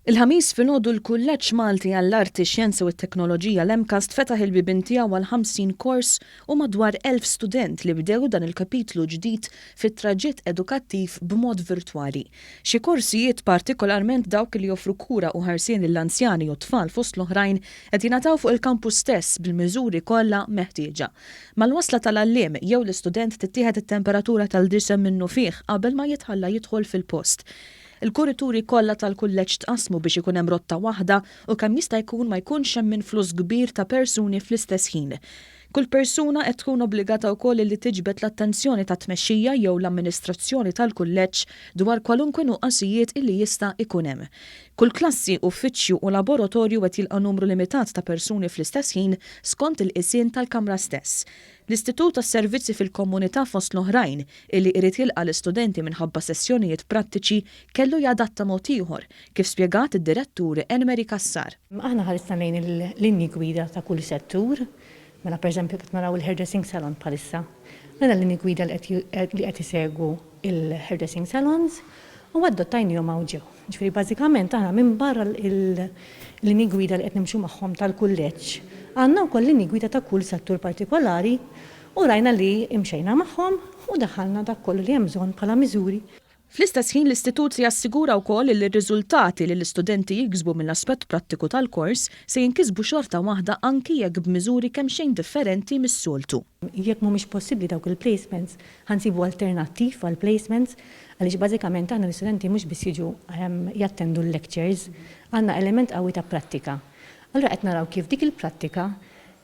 Il-Ħamis filgħodu l-Kulleġġ Malti għall-Arti, Xjenzi u t-Teknoloġija l-MCAST fetaħ il-bibien tiegħu għal 50 kors u madwar 1,000 student li bdew dan il-kapitlu ġdid fit-traġitt edukattiv b'mod virtwali. Xi korsijiet, partikolarment dawk li joffru kura u ħarsien lill-anzjani u tfal fost l-oħrajn, qed jingħataw fuq il-kampus stess bil-miżuri kollha meħtieġa. Mal-wasla tal-għalliem jew l-istudent tittieħed it-temperatura tal-ġisem minnufih qabel ma jitħalla jidħol fil-post. Il-kurituri kollha tal-kulleġġ tqassmu biex ikun hemm rotta waħda u kemm jista' jkun ma jkunx hemm influss kbir ta' persuni fl-istess ħin. Kull persuna qed tkun obbligata wkoll li tiġbed l-attenzjoni tat-tmexxija jew l-amministrazzjoni tal-kulleġġ dwar kwalunkwe nuqqasijiet illi jista' ikun hemm. Kull klassi, uffiċċju u laboratorju qed jilqa' numru limitat ta' persuni fl-istess ħin skont il-qisien tal-kamra stess. L-Istitut għas-Servizzi fil-Komunità fost l-oħrajn, illi irid jilqa' l-istudenti minħabba sessjonijiet prattiċi, kellu jadatta mod ieħor, kif spjegat id-Direttur Anne Marie Cassar. Aħna ħarisna lejn il-linji gwida ta' kull settur, mela pereżempju qed naraw il-hairdressing salon bħalissa. Rajna l-linji gwida li qed isegwu il-hairdressing salons u adottajnihom hawn ġew. Ġifieri bażikament aħna minbarra l-linji gwida li qed nimxu magħhom tal-kulleġġ, għandna wkoll linji gwida ta' kull settur partikolari u rajna li imxejna magħhom u daħħalna dak kollu li hemm bżonn bħala miżuri. Fl-istess ħin l-istitut se jassigura wkoll li r-riżultati li l-istudenti jiksbu mill-aspett prattiku tal-kors se jinkisbu xorta waħda anki jekk b'miżuri kemxejn differenti mis-soltu. Jekk mhumiex possibbli dawk il-placements, ħa nsibu alternattiv għall-placements għaliex bażikament aħna l-istudenti mhux biss jiġu jattendu l-lectures, għandna element qawwi ta' prattika. Allura qed naraw kif dik il-prattika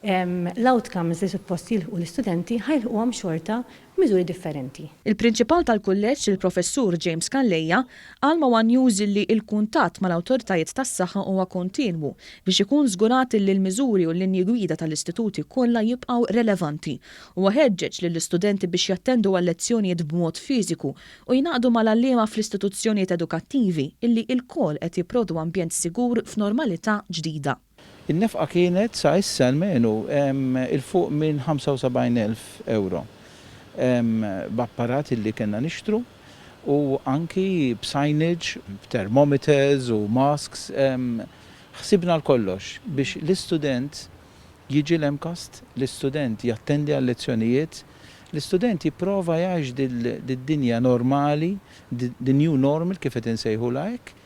l-outcomes li suppost jilħqu l-istudenti ħa jilħquhom xorta b'miżuri differenti. Il-Prinċipal tal-Kulleġġ, il-Professur James Calleja, qal ma' one News illi il-kuntatt mal-awtoritajiet tas-saħħa huwa kontinwu biex ikun żgurat illi l-miżuri u l-linji gwida tal-istituti kollha jibqgħu relevanti. Huwa ħeġġeġ lill-istudenti biex jattendu għal-lezzjonijiet b'mod fiżiku u jingħaqdu mal-għalliema fl-istituzzjonijiet edukattivi illi ilkoll qed jipprovdu ambjent sigur f'normalità ġdida. In-nefqa kienet sa issa almenu 'il fuq minn 75,000 ewro b'apparat illi kellna nixtru u anki b'signage, b'thermometers u masks. Ħsibna għal kollox biex l-istudent jiġi l-MCAST, l-istudent jattendi għal-lezzjonijiet, l-istudent jipprova jgħix did-dinja normali, the new normal kif qed insejħulha hekk.